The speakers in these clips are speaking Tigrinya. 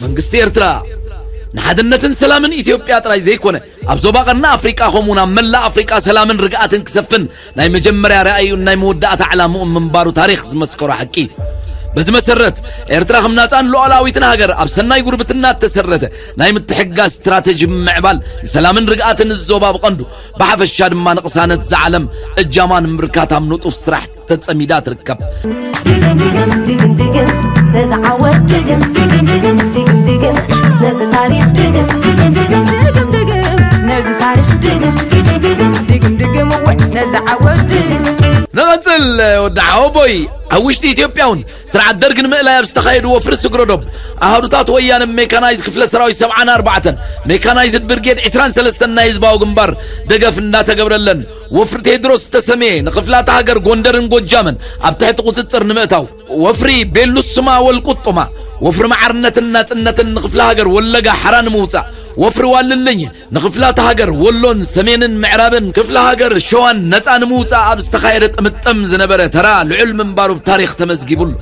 መንግስቲ ኤርትራ ንሓድነትን ሰላምን ኢትዮጵያ ጥራይ ዘይኮነ፣ ኣብ ዞባ ቀርኒ ኣፍሪቃ ከምኡ ናብ መላእ ኣፍሪቃ ሰላምን ርግኣትን ክሰፍን ናይ መጀመርያ ራእዩን ናይ መወዳእታ ዕላምኡን ምንባሩ ታሪኽ ዝመስከሮ ሓቂ እዩ። በዚ መሰረት፣ ኤርትራ ከም ናጻን ሉዓላዊትን ሃገር ኣብ ሰናይ ጉርብትና እተሰረተ ናይ ምትሕግጋዝ ስትራተጂ ብምምዕባል፣ ንሰላምን ርግኣትን እዚ ዞባ ብቐንዱ፣ ብሓፈሻ ድማ ንቕሳነት ዝዓለም እጃማ ንምብርካት ኣብ ንጡፍ ስራሕ ተጸሚዳ ትርከብ። ድግም ድግም ድግም ድግም ነዚ ዓወት ድግም ድግም ድግም ድግም ድግም ነዚ ታሪኽ ድግም ድግም ድግም ድግም ድግም ነዚ ታሪኽ ድግም ድግም ድግም ድግም ድግም እወ ነዚ ዓወት ድግም። ንቐጽል። ወዲ ሓወቦይ፣ ኣብ ውሽጢ ኢትዮጵያ እውን ስርዓት ደርግ ንምእላይ ኣብ ዝተኻየዱ ወፍሪ ስግረዶብ፣ ኣሃዱታት ወያነ ሜካናይዝ ክፍለ ሰራዊት ሰብዓን ኣርባዕተን፣ ሜካናይዝድ ብርጌድ ዕስራን ሰለስተን ናይ ህዝባዊ ግንባር ደገፍ እንዳተገብረለን፣ ወፍሪ ቴድሮስ ዝተሰምየ ንኽፍላተ ሃገር ጎንደርን ጎጃምን ኣብ ትሕቲ ቁጽጽር ንምእታው፣ ወፍሪ ቤሉስማ ወልቁጡማ፣ ወፍሪ መዓርነትን ናጽነትን ንኽፍለ ሃገር ወለጋ ሓራ ንምውጻእ፣ ወፍሪ ዋልልኝ ንኽፍላተ ሃገር ወሎን ሰሜንን ምዕራብን ክፍለ ሃገር ሸዋን ነጻ ንምውጻእ ኣብ ዝተኻየደ ጥምጥም ዝነበረ ተራ ልዑል ምንባሩ ብታሪኽ ተመዝጊቡ ኣሎ።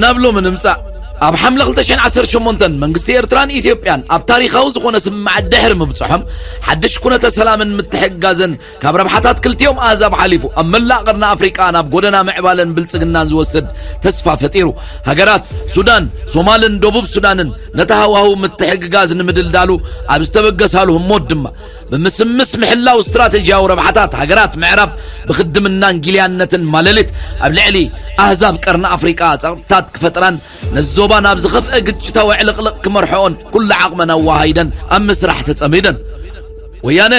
ናብ ሎሚ ንምጻእ። ኣብ ሓምለ ክልተ ሽሕን ዓሰርተ ሸሞንተን መንግስቲ ኤርትራን ኢትዮጵያን ኣብ ታሪኻዊ ዝኾነ ስምምዓት ድሕሪ ምብጽሖም፣ ሓድሽ ኩነተ ሰላምን ምትሕግጋዝን ካብ ረብሓታት ክልቲኦም ኣህዛብ ሓሊፉ ኣብ መላእ ቀርኒ ኣፍሪቃ ናብ ጎደና ምዕባለን ብልጽግናን ዝወስድ ተስፋ ፈጢሩ። ሃገራት ሱዳን፣ ሶማልን ደቡብ ሱዳንን ነቲ ሃዋህው ምትሕግጋዝ ንምድልዳሉ ኣብ ዝተበገሳሉ ህሞት ድማ፣ ብምስምስ ምሕላው ስትራተጂያዊ ረብሓታት ሃገራት ምዕራብ ብኽድምናን ጊልያነትን ማለሊት ኣብ ልዕሊ ኣህዛብ ቀርኒ ኣፍሪቃ ጸቕጥታት ክፈጥራን ነዚ ዞባ ናብ ዝኸፍአ ግጭታዊ ዕልቕልቕ ክመርሕኦን ኩሉ ዓቕመን ኣወሃሂደን ኣብ ምስራሕ ተጸሚደን። ወያነ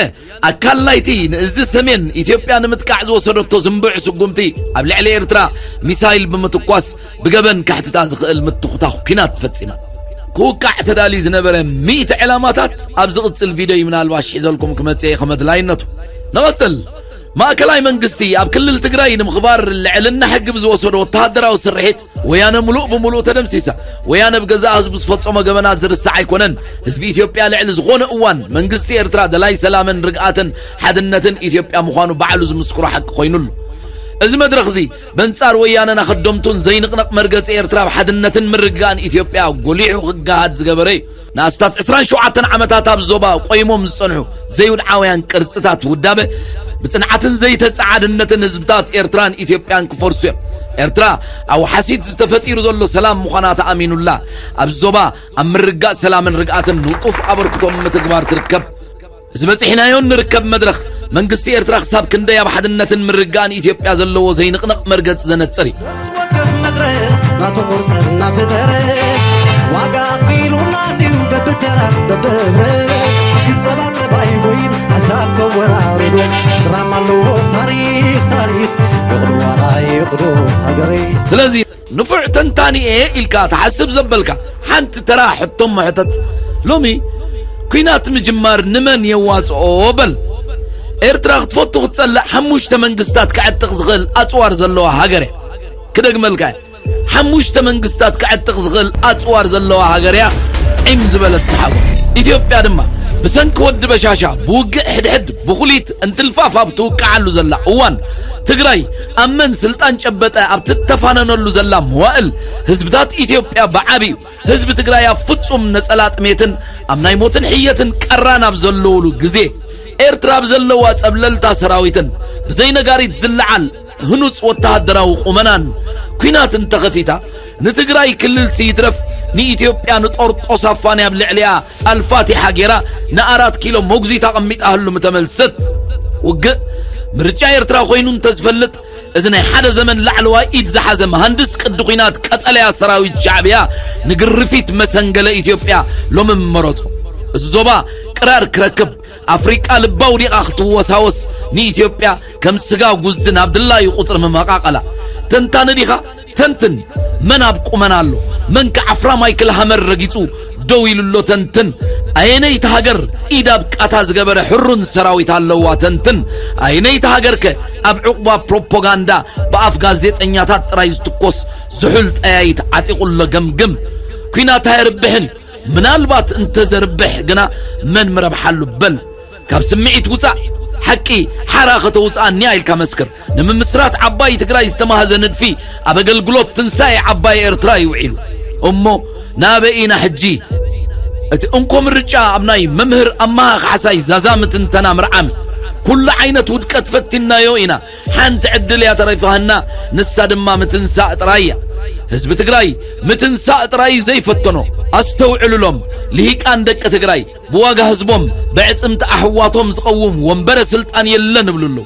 ኣካል ናይቲ ንእዚ ሰሜን ኢትዮጵያ ንምጥቃዕ ዝወሰደቶ ዝንቡዕ ስጉምቲ፣ ኣብ ልዕሊ ኤርትራ ሚሳይል ብምትኳስ ብገበን ከሕትታ ዝኽእል ምትኹታኽ ኲናት ፈጺማ። ክውቃዕ ተዳልዩ ዝነበረ ሚእቲ ዕላማታት ኣብ ዝቕጽል ቪድዮ ምናልባሽ ሒዘልኩም ክመጽእ እየ ከም ኣድላይነቱ። ንቐጽል። ማእከላይ መንግስቲ ኣብ ክልል ትግራይ ንምኽባር ልዕልና ሕጊ ብዝወሰዶ ወተሃደራዊ ስርሒት፣ ወያነ ምሉእ ብምሉእ ተደምሲሳ። ወያነ ብገዛእ ህዝቡ ዝፈጸሞ ገበናት ዝርሳዕ ኣይኮነን። ህዝቢ ኢትዮጵያ ልዕሊ ዝኾነ እዋን መንግስቲ ኤርትራ ደላይ ሰላምን ርግኣትን ሓድነትን ኢትዮጵያ ምዃኑ ባዕሉ ዝምስክሮ ሓቂ ኮይኑሉ። እዚ መድረኽ እዚ በንጻር ወያነን ኣኸደምቱን ዘይንቕነቕ መርገጺ ኤርትራ ኣብ ሓድነትን ምርግጋእን ኢትዮጵያ ጎሊሑ ክገሃድ ዝገበረ እዩ። ንኣስታት ዕስራን ሸውዓተን ዓመታት ኣብ ዞባ ቆይሞም ዝጸንሑ ዘይውድዓውያን ቅርጽታት ውዳበ፣ ብጽንዓትን ዘይተጸዓድነትን ህዝብታት ኤርትራን ኢትዮጵያን ክፈርሱ እዮም። ኤርትራ ኣብ ሓሲት ዝተፈጢሩ ዘሎ ሰላም ምዃና ተኣሚኑላ፣ ኣብ ዞባ ኣብ ምርጋእ ሰላምን ርግኣትን ንጡፍ ኣበርክቶ ምትግባር ትርከብ። እዚ በጺሕናዮን ንርከብ መድረኽ፣ መንግስቲ ኤርትራ ክሳብ ክንደይ ኣብ ሓድነትን ምርግጋእን ኢትዮጵያ ዘለዎ ዘይንቕነቕ መርገጽ ዘነጽር እዩ። ነፍሲ ወከፍ መድረኽ ናቱ ቅርጽ እናፈጠረ፣ ዋጋ ኣኽፊሉና ድዩ በብተራ በብህብረ፣ ክጸባጸብ ኣይጎይን ሓሳብ ከወራርዶ፣ ድራማ ኣለዎ ታሪኽ፣ ታሪኽ ይቕዶ ዋላ ይቕዶ ሃገረይ። ስለዚ ንፉዕ ተንታኒ እየ ኢልካ ትሓስብ ዘበልካ ሓንቲ ተራ ሕቶ እሞ ሕተት። ሎሚ ኲናት ምጅማር ንመን የዋጽኦ በል። ኤርትራ ክትፈቱ ክትጸልእ ሓሙሽተ መንግስታት ከዕጥቕ ዝኽእል ኣጽዋር ዘለዋ ሃገር እያ። ክደግመልካ እየ። ሓሙሽተ መንግስታት ከዕጥቕ ዝኽእል ኣጽዋር ዘለዋ ሃገር እያ። ዒም ዝበለት ተሓጎ። ኢትዮጵያ ድማ ብሰንኪ ወዲ በሻሻ ብውግእ ሕድሕድ ብኹሊት እንትልፋፍ ኣብ ትውቃዓሉ ዘላ እዋን፣ ትግራይ ኣብ መን ስልጣን ጨበጠ ኣብ ትተፋነነሉ ዘላ መዋእል፣ ህዝብታት ኢትዮጵያ ብዓቢኡ፣ ህዝቢ ትግራይ ኣብ ፍጹም ነጸላ ጥሜትን ኣብ ናይ ሞትን ሕየትን ቀራን ኣብ ዘለውሉ ግዜ፣ ኤርትራ ኣብ ዘለዋ ጸብለልታ ሰራዊትን ብዘይ ነጋሪት ዝለዓል ህኑጽ ወተሃደራዊ ቁመናን ኲናት እንተኸፊታ፣ ንትግራይ ክልልሲ ይትረፍ ንኢትዮጵያ ንጦርጦስ ኣፋንያ ኣብ ልዕሊኣ ኣልፋቲሓ ጌራ ንኣራት ኪሎ መጉዚት ኣቐሚጣ ህሉ ምተመልሰት። ውግእ ምርጫ ኤርትራ ኮይኑ እንተዝፈልጥ፣ እዚ ናይ ሓደ ዘመን ላዕለዋይ ኢድ ዝሓዘ መሃንድስ ቅዲ ኲናት ቀጠለያ ሰራዊት ሻዕብያ ንግርፊት መሰንገለ ኢትዮጵያ ሎሚ ምመረጾ። እዚ ዞባ ቅራር ክረክብ፣ ኣፍሪቃ ልባ ኣውዲቓ ክትወሳወስ፣ ንኢትዮጵያ ከም ስጋ ጉዚ ናብ ድላዩ ቁጽሪ መመቓቐላ። ተንታኒ ዲኻ? ተንትን። መን ኣብ ቁመና ኣሎ? መን ከ ዓፍራ ማይክል ሃመር ረጊጹ ደው ኢሉ ኣሎ? ተንትን። ኣየነይቲ ሃገር ኢድ ኣብ ቃታ ዝገበረ ሕሩን ሰራዊት ኣለዋ? ተንትን። ኣየነይቲ ሃገር ከ ኣብ ዕቑባ ፕሮፓጋንዳ ብኣፍ ጋዜጠኛታት ጥራይ ዝትኮስ ዝሑል ጠያይት ዓጢቑ ኣሎ? ገምግም። ኲናት ኣየርብሕን እዩ። ምናልባት እንተዘርብሕ ግና መን ምረብሓሉ በል። ካብ ስምዒት ውጻእ፣ ሓቂ ሓራ ከተውጽኣኒ ኢልካ መስክር። ንምምስራት ዓባይ ትግራይ ዝተማህዘ ንድፊ ኣብ ኣገልግሎት ትንሳኤ ዓባይ ኤርትራ እዩ ውዒሉ። እሞ ናበይ ኢና ሕጂ? እቲ እንኮ ምርጫ ኣብ ናይ መምህር ኣማሃ ካሕሳይ ዛዛሚ ትንተና ምርዓም። ኩሉ ዓይነት ውድቀት ፈቲናዮ ኢና። ሓንቲ ዕድል እያ ተረፊሃና፣ ንሳ ድማ ምትንሳእ ጥራይ እያ። ህዝቢ ትግራይ ምትንሳእ ጥራይ እዩ ዘይፈተኖ። ኣስተውዕሉሎም፣ ልሂቃን ደቂ ትግራይ። ብዋጋ ህዝቦም፣ ብዕጽምቲ ኣሕዋቶም ዝቐውም ወንበረ ስልጣን የለን እብሉ ኣለዉ።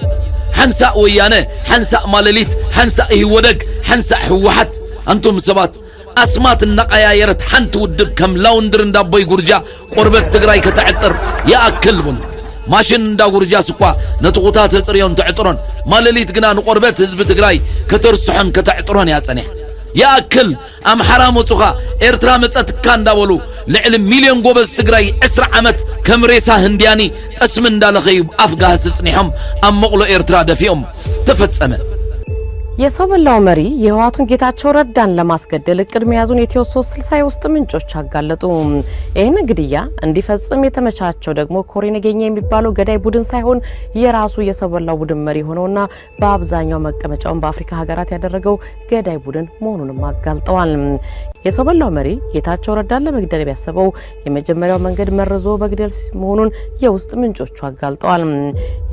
ሓንሳእ ወያነ፣ ሓንሳእ ማለሊት፣ ሓንሳእ ኢህወደግ፣ ሓንሳእ ህወሓት። ኣንቱም ሰባት፣ ኣስማት እናቐያየረት ሓንቲ ውድብ ከም ላውንድሪ እንዳቦይ ጉርጃ ቆርበት ትግራይ ከተዕጥር ይኣክል በሉ። ማሽን እንዳ ጉርጃስ እኳ ነቲ ኩታ ተጽርዮን ተዕጥሮን፣ ማለሊት ግና ንቆርበት ህዝቢ ትግራይ ከተርስሖን ከተዕጥሮን እያ ጸኒሓ። ይኣክል፣ ኣምሓራ መጹኻ፣ ኤርትራ መጸትካ እንዳበሉ ልዕሊ ሚልዮን ጎበዝ ትግራይ ዕስራ ዓመት ከም ሬሳ ህንድያኒ ጠስሚ እንዳለኸዩ ኣፍ ጋህሲ ጽኒሖም ኣብ መቕሎ ኤርትራ ደፊኦም። ተፈጸመ። የሰው በላው መሪ የህወሓቱን ጌታቸው ረዳን ለማስገደል እቅድ መያዙን ኢትዮ ሶስት ስልሳ የውስጥ ምንጮች አጋለጡ። ይህን ግድያ እንዲፈጽም የተመቻቸው ደግሞ ኮሬ ነገኛ የሚባለው ገዳይ ቡድን ሳይሆን የራሱ የሰው በላው ቡድን መሪ ሆነውና በአብዛኛው መቀመጫውን በአፍሪካ ሀገራት ያደረገው ገዳይ ቡድን መሆኑንም አጋልጠዋል። የሰው በላው መሪ ጌታቸው ረዳን ለመግደል ቢያሰበው የመጀመሪያው መንገድ መርዞ መግደል መሆኑን የውስጥ ምንጮቹ አጋልጠዋል።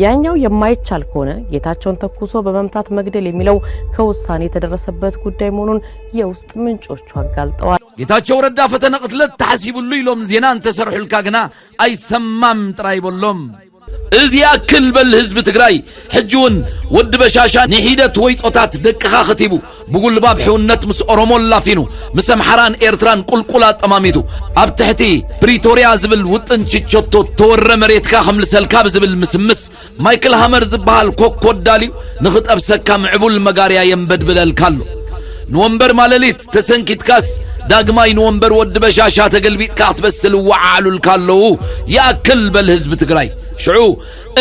ያኛው የማይቻል ከሆነ ጌታቸውን ተኩሶ በመምታት መግደል የሚለው ከውሳኔ የተደረሰበት ጉዳይ መሆኑን የውስጥ ምንጮቹ አጋልጠዋል። ጌታቸው ረዳ ፈተነ ቅትለት ተሓሲብሉ ኢሎም ዜና እንተሰርሑልካ ግና ኣይሰማም ጥራይ በሎም። እዚ ያክል በል ህዝቢ ትግራይ። ሕጂ እውን ወዲ በሻሻ ንሒደት ወይጦታት ደቅኻ ከቲቡ፣ ብጉልባብ ሕውነት ምስ ኦሮሞ ላፊኑ፣ ምስ ኣምሓራን ኤርትራን ቁልቁል ኣጠማሚቱ፣ ኣብ ትሕቲ ፕሪቶርያ ዝብል ውጥን ችቸቶ ተወረ መሬትካ ከምልሰልካ ብዝብል ምስምስ፣ ማይክል ሃመር ዝበሃል ኮኮ ኣዳልዩ ንኽጠብሰካ ምዕቡል መጋርያ የንበድብደልካ ኣሎ። ንወንበር ማለሊት ተሰንኪትካስ፣ ዳግማይ ንወንበር ወዲ በሻሻ ተገልቢጥካ ክትበስል እወዓዓሉልካ ኣለዉ። ይኣክል በል ህዝቢ ትግራይ። ሽዑ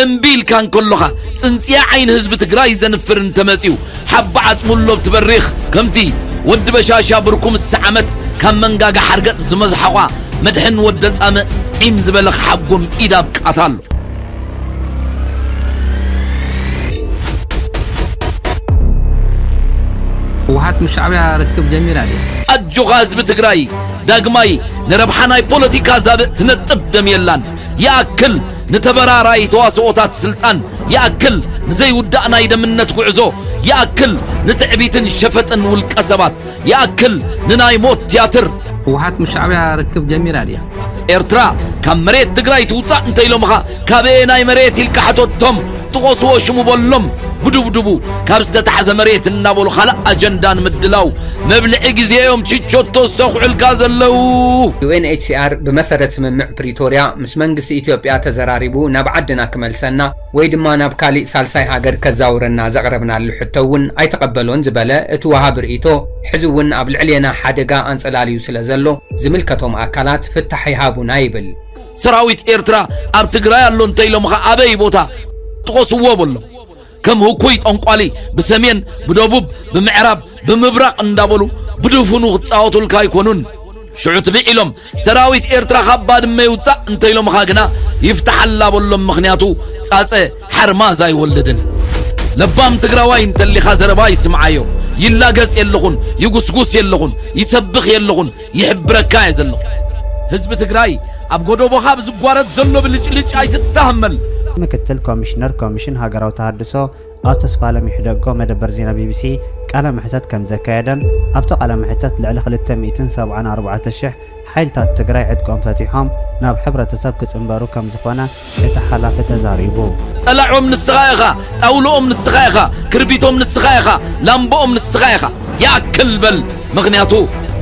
እምቢ ኢልካ እንከሎኻ፣ ጽንጽያ ዓይኒ ህዝቢ ትግራይ ዘንፍር እንተመጺኡ፣ ሓባ ዓጽሙ ኣሎ ብትበሪኽ፣ ከምቲ ወዲ በሻሻ ብርኩ ምስ ሰዓመት ካብ መንጋጋ ሓርገጽ ዝመዝሓቋ፣ መድሕን ወደ ጻምእ ዒም ዝበለ ክሓጉም ኢድ ኣብቃታ ኣሎ። ህወሓት ምስ ሻዕብያ ርክብ ጀሚራ ድያ? ኣጆኻ ህዝቢ ትግራይ፣ ዳግማይ ንረብሓ ናይ ፖለቲካ ዛብእ ትነጥብ ደም የላን። ይኣክል ንተበራራይ ተዋስኦታት ስልጣን፣ ይኣክል ንዘይውዳእ ናይ ደምነት ጉዕዞ፣ ይኣክል ንትዕቢትን ሸፈጥን ውልቀ ሰባት፣ ይኣክል ንናይ ሞት ትያትር። ህወሓት ምስ ሻዕብያ ርክብ ጀሚራ ድያ? ኤርትራ ካብ መሬት ትግራይ ትውፃእ እንተኢሎምኻ፣ ካበየናይ መሬት ኢልካ ሕተቶም፣ ጥቐስዎ ሽሙ በሎም። ብድብድቡ ካብ ዝተታሕዘ መሬት እናበሉ ካልእ ኣጀንዳ ንምድላው መብልዒ ግዜ እዮም ችቾቶ ዝሰኹዑልካ ዘለዉ። ዩ ኤን ኤች ሲ ኣር ብመሰረት ስምምዕ ፕሪቶርያ ምስ መንግስቲ ኢትዮጵያ ተዘራሪቡ ናብ ዓድና ክመልሰና ወይ ድማ ናብ ካሊእ ሳልሳይ ሃገር ከዛውረና ዘቕረብናሉ ሕቶ እውን ኣይተቐበሎን ዝበለ እቲ ወሃቢ ርእይቶ፣ ሕዚ እውን ኣብ ልዕሌና ሓደጋ ኣንጸላልዩ ስለ ዘሎ ዝምልከቶም ኣካላት ፍታሕ ይሃቡና ይብል። ሰራዊት ኤርትራ ኣብ ትግራይ ኣሎ እንተኢሎምኻ ኣበይ ቦታ ጥቐስዎ በሎም። ከም ህኩይ ጠንቋሊ ብሰሜን፣ ብደቡብ፣ ብምዕራብ፣ ብምብራቕ እንዳበሉ ብድፉኑ ክጻወቱልካ ኣይኮኑን። ሽዑ ትብዕ ኢሎም ሰራዊት ኤርትራ ካብ ባድመ ይውጻእ እንተኢሎምኻ ግና ይፍታሓላ በሎም። ምኽንያቱ ጻጸ ሓርማዝ ኣይወልድን። ለባም ትግራዋይ እንተሊኻ ዘረባ ይስምዓዮ። ይላገጽ የለኹን፣ ይጉስጉስ የለኹን፣ ይሰብኽ የለኹን፣ ይሕብረካ እየ ዘለኹ። ህዝቢ ትግራይ ኣብ ጎደቦኻ ብዝጓረድ ዘሎ ብልጭልጭ ኣይትተሃመል። ምክትል ኮሚሽነር ኮሚሽን ሃገራዊ ተሃድሶ ኣቶ ተስፋለም ይሕደጎ መደበር ዜና ቢቢሲ ቃለ መሕተት ከም ዘካየደን ኣብቲ ቃለ መሕተት ልዕሊ ክልተ ሚእትን ሰብዓን ኣርባዕተ ሽሕ ሓይልታት ትግራይ ዕጥቆም ፈቲሖም ናብ ሕብረተሰብ ክፅንበሩ ከም ዝኾነ እቲ ሓላፊ ተዛሪቡ። ጠላዖም ንስኻ ኢኻ፣ ጣውልኦም ንስኻ ኢኻ፣ ክርቢቶም ንስኻ ኢኻ፣ ላምቦኦም ንስኻ ኢኻ። ይኣክል በል፣ ምኽንያቱ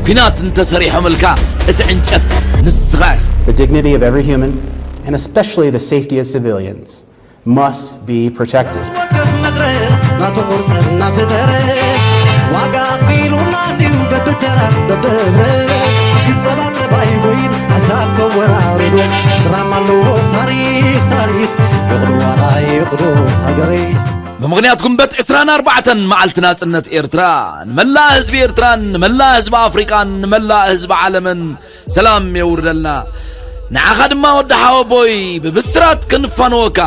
ኲናት እንተሰሪሖምልካ እቲ ዕንጨት ንስኻ ኢኻ። The dignity of every human, and especially the safety of civilians, must be protected. ወከፍ መድረ ናተቑርጸ እናፈጠረ ዋጋ ኣኽፊሉና እንዲዩ በብተራ በብህብረ ክጸባጸባ ይጎይን ሓሳብ ከወራርዶ ድራማ ኣለዎ ታሪኽ ታሪኽ ይቕዱ ዋላ ይቕዱ ሃገረይ። ብምኽንያት ጉንበት ዕስራን ኣርባዕተን መዓልቲ ናጽነት ኤርትራ ንመላእ ህዝቢ ኤርትራን ንመላእ ህዝቢ ኣፍሪቃን ንመላእ ህዝቢ ዓለምን ሰላም የውርደልና። ንዓኻ ድማ ወዲ ሓወቦይ ብብስራት ክንፋነወካ።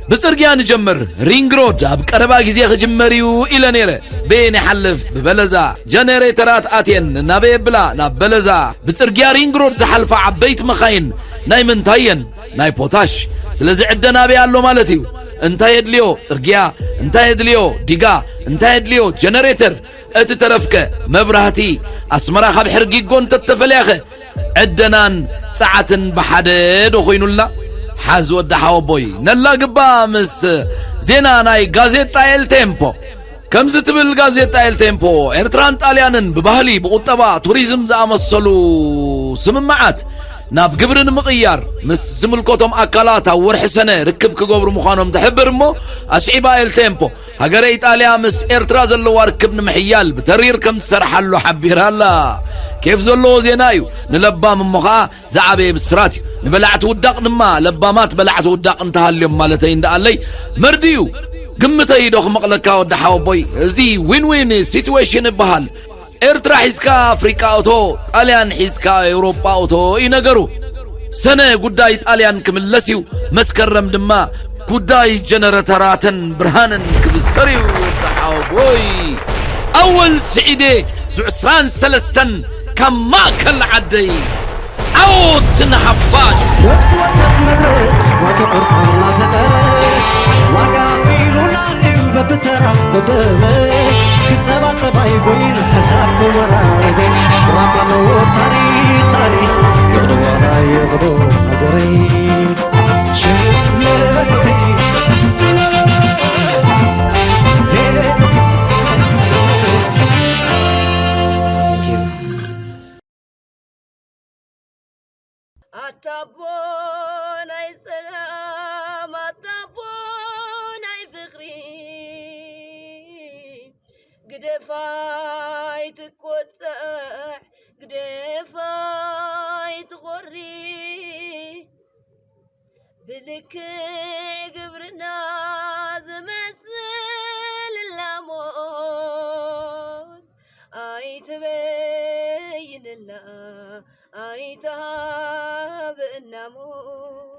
ብጽርግያ ንጀምር። ሪንግ ሮድ ኣብ ቀረባ ግዜ ክጅመር እዩ ኢለ ነይረ። በየን ይሓልፍ? ብበለዛ። ጀነሬተራት ኣትየን ናበይ የብላ? ናብ በለዛ። ብጽርግያ ሪንግ ሮድ ዝሓልፋ ዓበይቲ መኻይን ናይ ምንታይ እየን? ናይ ፖታሽ። ስለዚ ዕደ ናበይ ኣሎ ማለት እዩ? እንታይ የድልዮ? ጽርግያ። እንታይ የድልዮ? ዲጋ። እንታይ የድልዮ? ጀነሬተር። እቲ ተረፍከ መብራህቲ። ኣስመራ ካብ ሕርጊጎ እንተተፈልያኸ ዕደናን ጸዓትን ብሓደ ዶ ኮይኑልና? ሓዝ ወዲ ሓወቦይ፣ ነላ ግባ ምስ ዜና ናይ ጋዜጣ ኤል ቴምፖ። ከምዚ ትብል ጋዜጣ ኤል ቴምፖ፣ ኤርትራን ጣልያንን ብባህሊ፣ ብቁጠባ፣ ቱሪዝም ዝኣመሰሉ ስምምዓት ናብ ግብሪ ንምቕያር ምስ ዝምልከቶም ኣካላት ኣብ ወርሒ ሰነ ርክብ ክገብሩ ምዃኖም ትሕብር እሞ፣ ኣስዒባ ኤል ቴምፖ፣ ሃገረ ኢጣልያ ምስ ኤርትራ ዘለዋ ርክብ ንምሕያል ብተሪር ከም ትሰርሓሉ ሓቢራ ኣላ። ኬፍ ዘለዎ ዜና እዩ። ንለባም እሞ ኸኣ ዝዓበየ ብስራት እዩ። ንበላዕቲ ውዳቕ ድማ ለባማት በላዕቲ ውዳቕ እንተሃልዮም ማለተይ እንዳኣለይ መርድዩ ግምተይ ዶ ክመቕለካ ወዲ ሓወቦይ። እዚ ዊን ዊን ሲትዌሽን ይበሃል። ኤርትራ ሒዝካ ኣፍሪቃ እቶ፣ ጣልያን ሒዝካ ኤውሮጳ እቶ እዩ ነገሩ። ሰነ ጉዳይ ጣልያን ክምለስ እዩ፣ መስከረም ድማ ጉዳይ ጀነረተራትን ብርሃንን ክብሰር እዩ። ወዲ ሓወቦይ ኣወል ስዒዴ ዙዕ ዕስራን ሰለስተን ካብ ማእከል ዓደይ ዓወት ንሓፋሽ። ነፍሲ ወከፍ መድረኽ ዋተ ቅርጻ እናፈጠረ ዋጋ ኣኽፊሉና እንድዩ በብተራ በብእምነት ክጸባጸብ ኣይጎይን ሓሳብ ክወራረደ ራማ ኣለዎ ታሪኽ ታሪኽ ይቕደም ዋላ ይቕደም ሃገረይ ሽመለይ ኣታቦ ናይ ሰላም ኣታቦ ናይ ፍቕሪ ግደፋይ ትቆጥዕ ግደፋይ ትኾሪ ብልክዕ ግብርና ዝመስል ላሞት ኣይትበይንልና ኣይትሃብእና ሞት